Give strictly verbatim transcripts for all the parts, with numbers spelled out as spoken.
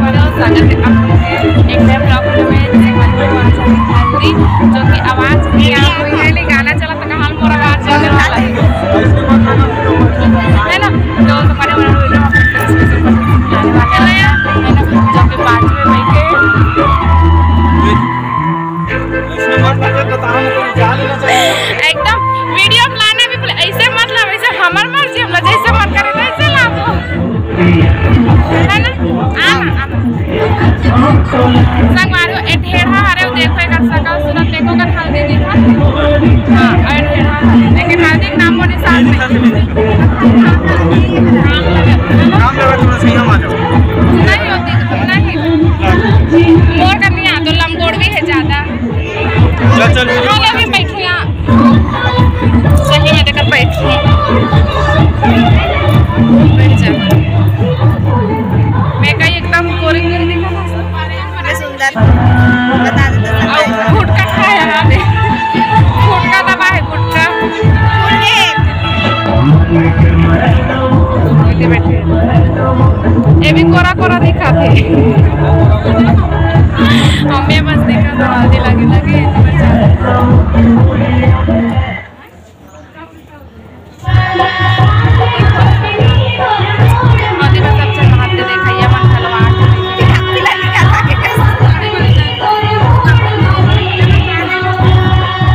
तो स्वागत है आप लोग के एक नए vlog में। जैसे कि हमारी आवाज़ आ रही है, जो कि आवाज़ भी आप लोग के लिए गाना चला तो कहाँ मोर आवाज़ जाने वाला है, है ना? तो तुम्हारे वाला video आप लोग के लिए special आने वाला है, है ना? जो कि बाजू में बैठे हैं। एकदम video बनाना भी बोले, ऐसे मत ला, वैसे हमार मर्जी, हम लोग जैसे मन करे वैसे ला दो, है ना? आना, आना। संगवारी हो, ए ढेढ़ा हरे, वो देखो, एकर सकल सूरत देखो, एकर हल्दी दिखा। हाँ, ए ढेढ़ा हरे, लेकिन हल्दी के नामो निशान नहीं। नहीं होती, नहीं। मोर कनिया तो लंगोड़वी है ज्यादा। चल, चल। हाँ, ले भी बैठो यहाँ। सही में देखकर बैठ। बैठ जा। मैं कहीं एकदम गोरी गोरी दिखा था। बड़े सुंदर। बता दे तो और गुटखा खाया ना दे। गुटखा दबा है, गुटखा। बैठे, बैठे। ये भी कोरा कोरा दिखा थे। हमें बस देखा तो हल्दी लगे लगे, इतनी बचा। हल्दी में सब चढ़ा के देखा, ये मन हलवा के।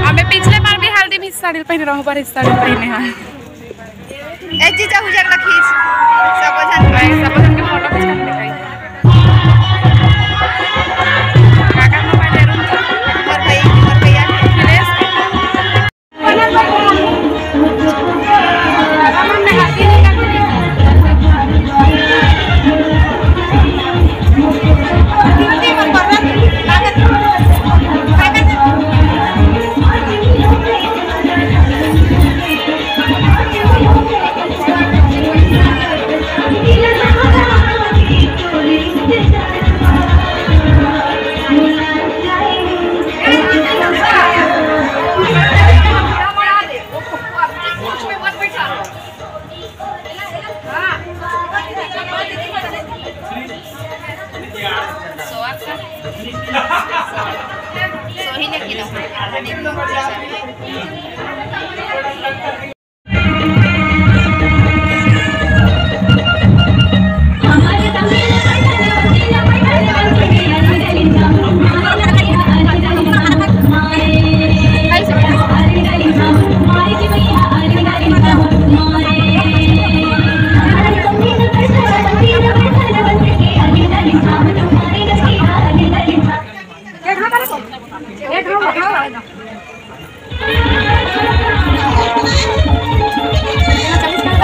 हमें पिछले बार भी हल्दी में साड़ी पहने रहूं, पर इस साड़ी पहने हैं। ए जीजा, उजर ला खींच। सब झन भाई, सब झन के फोटो खींच के दिखाई। काका मोबाइल ले रूम। और भाई, और भैया, सुरेश।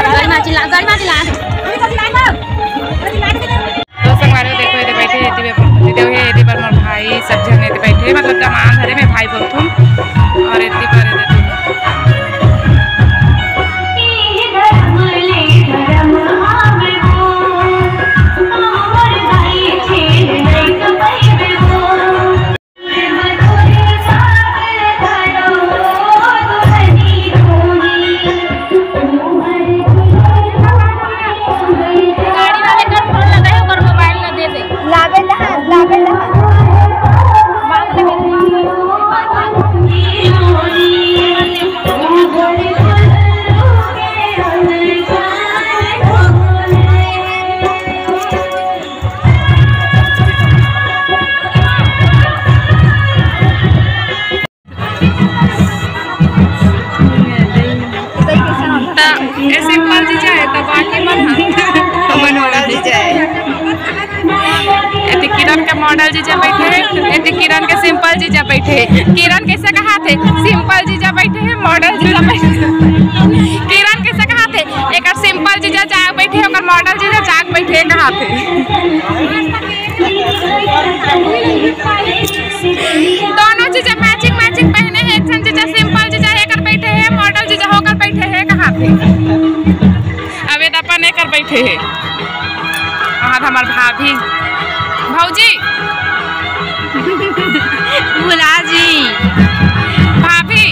गाड़ी में चिल्ला, गाड़ी में चिल्ला। तो संगवारी हो, देखो, एदे बैठे, एदे पर, एदे पर मोर भाई, सब झन एदे बैठे, मतलब, जमा घरे में भाई बोलथुन, और एदे पर, एदे गाड़ी वाले का फोन लगा है, ओकर मोबाइल ना दे दे। लावे दहा, लावे दहा। त ये सिंपल जीजा है, त बाकी मन ह। मॉडल जीजा है। एती किरण के मॉडल जीजा बैठे है, एती किरण के सिंपल जीजा बैठे है। किरण कैसे कहा थे? सिंपल जीजा बैठे है, मॉडल जीजा बैठे है। किरण कैसे कहा थे? एकर सिंपल जीजा जाग बैठे है, ओकर मॉडल जीजा जाग बैठे है, कहा थे। दोनों जीजा मैचिंग मैचिंग पहने हैं, एक झन जीजा सिंपल जीजा एकर बैठे हैं, मॉडल जीजा होकर बैठे हैं, कहा थे। अब ये अपन एकर बैठे हैं। वहाँ हमार भाभी, भौजी, बुला जी, भाभी।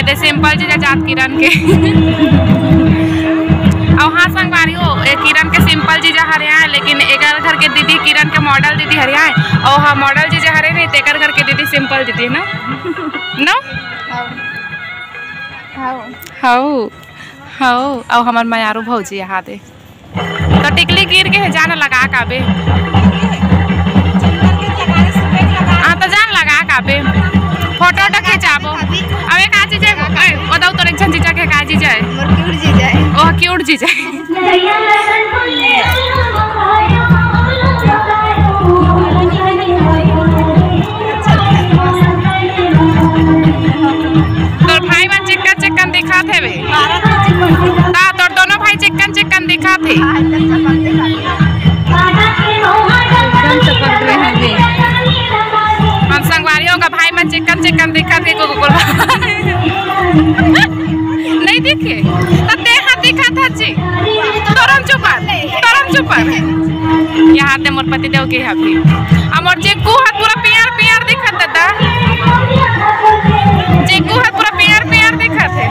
ते simple जीजा जात किरण के। अउ हाँ संगवारी हो, ए किरण के simple जीजा हरे आए, लेकिन एकर घर के दीदी किरण के model दीदी हरे आए, अउ हाँ model जीजा हरे नहीं, तेकर घर के दीदी simple दीदी है ना, नो? हाँ। हाँ। हाँ। हाँ, अउ हमर मयारू भौजी यहाँ दे। तो टिकली गिर के हे, जान लगा काबे। हाँ, तो जान लगा काबे। फोटो उटो खिंचाबो। अब एक आ चीज है, ए, बताओ तोरे छन जीजा के का चीज है? मोर cute जीजा है। ओह, cute जीजा है। तोर भाई मन चिक्कन चिक्कन दिखात हेवे। ता तोर दोनों भाई चिक्कन चिक्कन दिखात हे। एकदम चपक रहे हैं। हम संगवारी हो गा, भाई मन चिक्कन चिक्कन दिखात हे, को, को, को। नहीं दिखे? त ते हा दिखात हस जी। तोरम चुपर, तोरम चुपर। यहाँ ते मोर पति देव के अभी। आ मोर जेकू हा पूरा पियर पियर दिखत दादा। जेकू हा पूरा पियर पियर दिखत हे।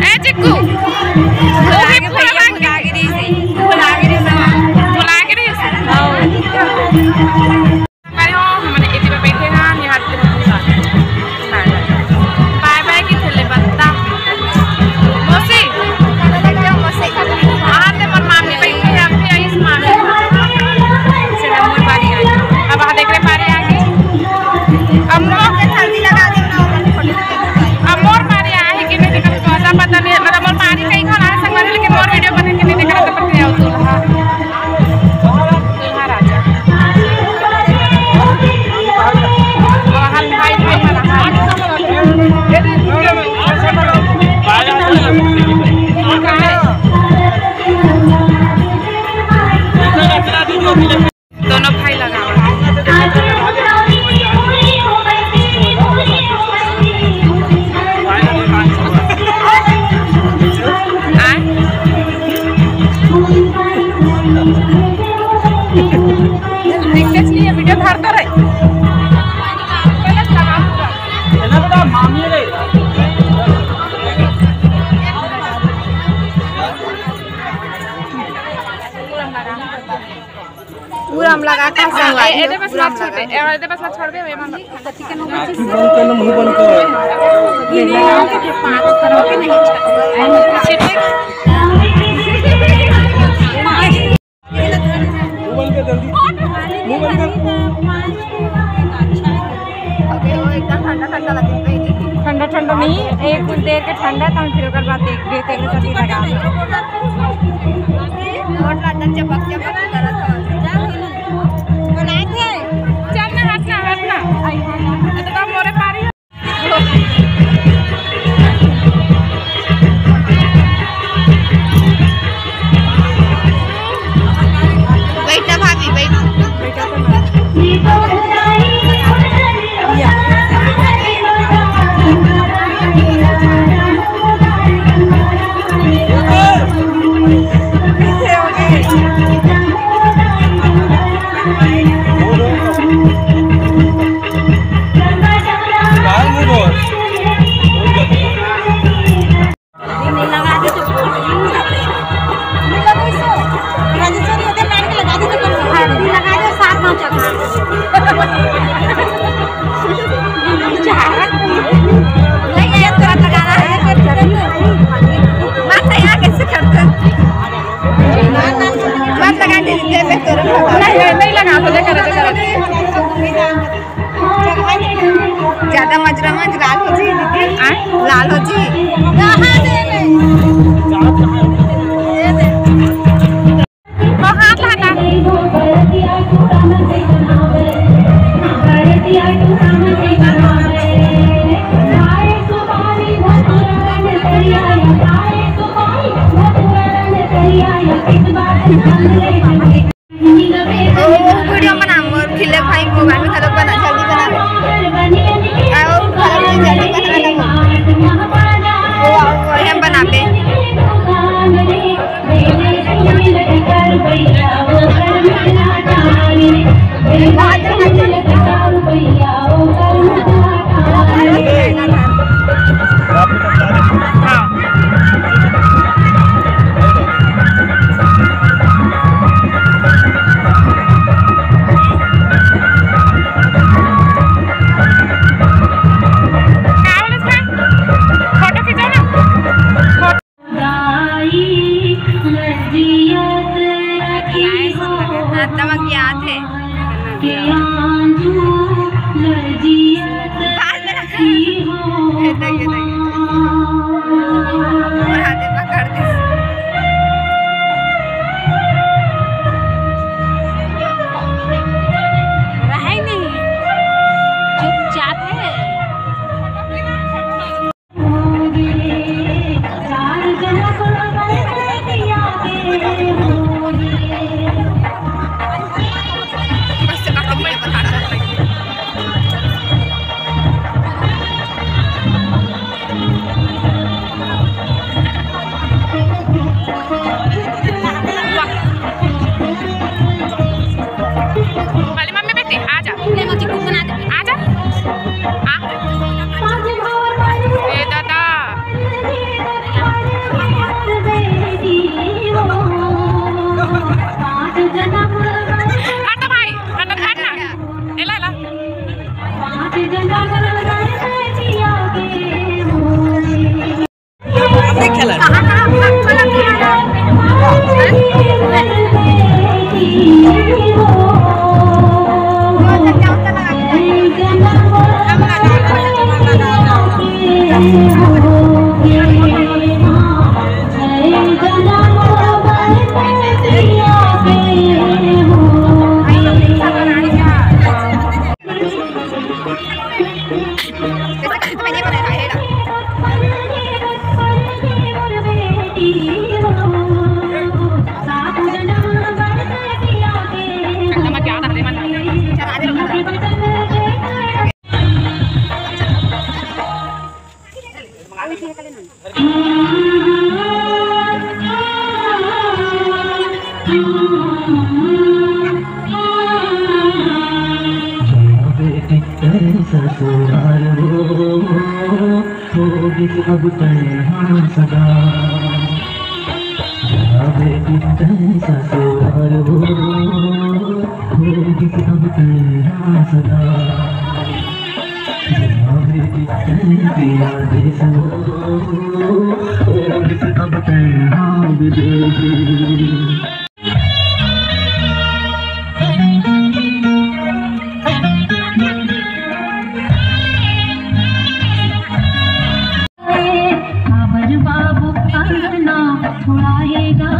ए जेकू। वो भी पूरा भुला गिरी से। भुला गिरी से। भुला गिरी से। अरे हो, हमन एती बर बैठे हन, यहाँ पे बाय बाय की खेले बत्ता। मौसी, मौसी। हाँ, ते मोर मामी बैठे हैं, अभी आइस मामी। चला, मोर बारी आ गई। अब आ देख रे, बारी आ गई। अब मोर, अब मोर बारी आए कि नहीं, देखा तो पता, पता नहीं, मतलब मोर बारी कहीं खाना है संगवारी, लेकिन मोर video बने कि नहीं, देखा तो पता नहीं, आओ दूल्हा। दूल्हा राजा। और हम भाई भाई वाला हाथ। दोनों भाई लगा हुआ है। आए? दिक्कत नहीं है, video धरता रहे। गलत लगा पूरा। है ना बेटा, मामी रे। पूरा हम लगा के संगवारी हो, एदे बस पूरा मत हम छोड़बे, लगा। एदे बस मत छोड़बे, ये मन। आँखी बंद कर लो, मुँह बंद कर। मुँह बंद कर जल्दी, मुँह बंद कर। अबे वो एकदम ठंडा ठंडा लगे। ठंडा ठंडा नहीं, एक कुछ देर के ठंडा, तब फिर ओकर बाद देख, देख, देख, जल्दी लगा। मोर रातन चपक चपक करत हवस। चल ना, हट ना, हट ना। अरे तो मोरे पारी। बैठा भाभी, बैठा। नहीं, नहीं लगा, तो देखा, देखा, देखा। ज्यादा मजरा मज लाल हो जी दीदी। आय? लाल हो जी। तो हाथ हटा। ओ, ओ वीडियो बना, मोर खिले भाई मोबाइल में घलोक बना, जल्दी बना। आओ, घलोक जल्दी बना ना। ओ, आओ, वही हम बनाबे। क्या थे? बाल में रखा। ये देखिए, देखिए। और हाथे पकड़ के। रहे नहीं, चुपचाप है। वाले मम्मी बेटी, आ जा। ले मौसी, कुछ बना दे। आ जा। आ। ए दादा। हट भाई, हट, हट ना। एला, एला। ससुराल हो, होगी अब तन्हा सदा। जा बेटी तैं ससुराल हो, होगी अब तन्हा सदा। जा बेटी तैं पिया देश हो, होगी अब तन्हा विदेशी। काबर बाबू अंगना छुड़ाएगा,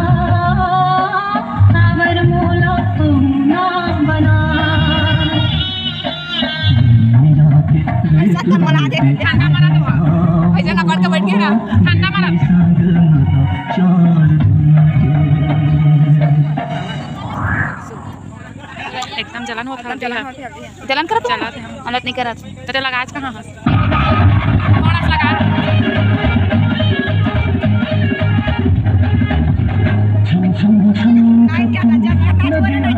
काबर मोला अंगना बना। ऐसा तो बना दे, ठंडा मना तो। ऐसा ना पड़ के बैठ गया ना, ठंडा मना। एकदम जलन होत हवय। जलन करत हवय? जलन करत हवय? जलन करत हवय। अलग नहीं करत। तो लगा आज कहाँ हस? थोड़ा सा लगा। फोटो खींच।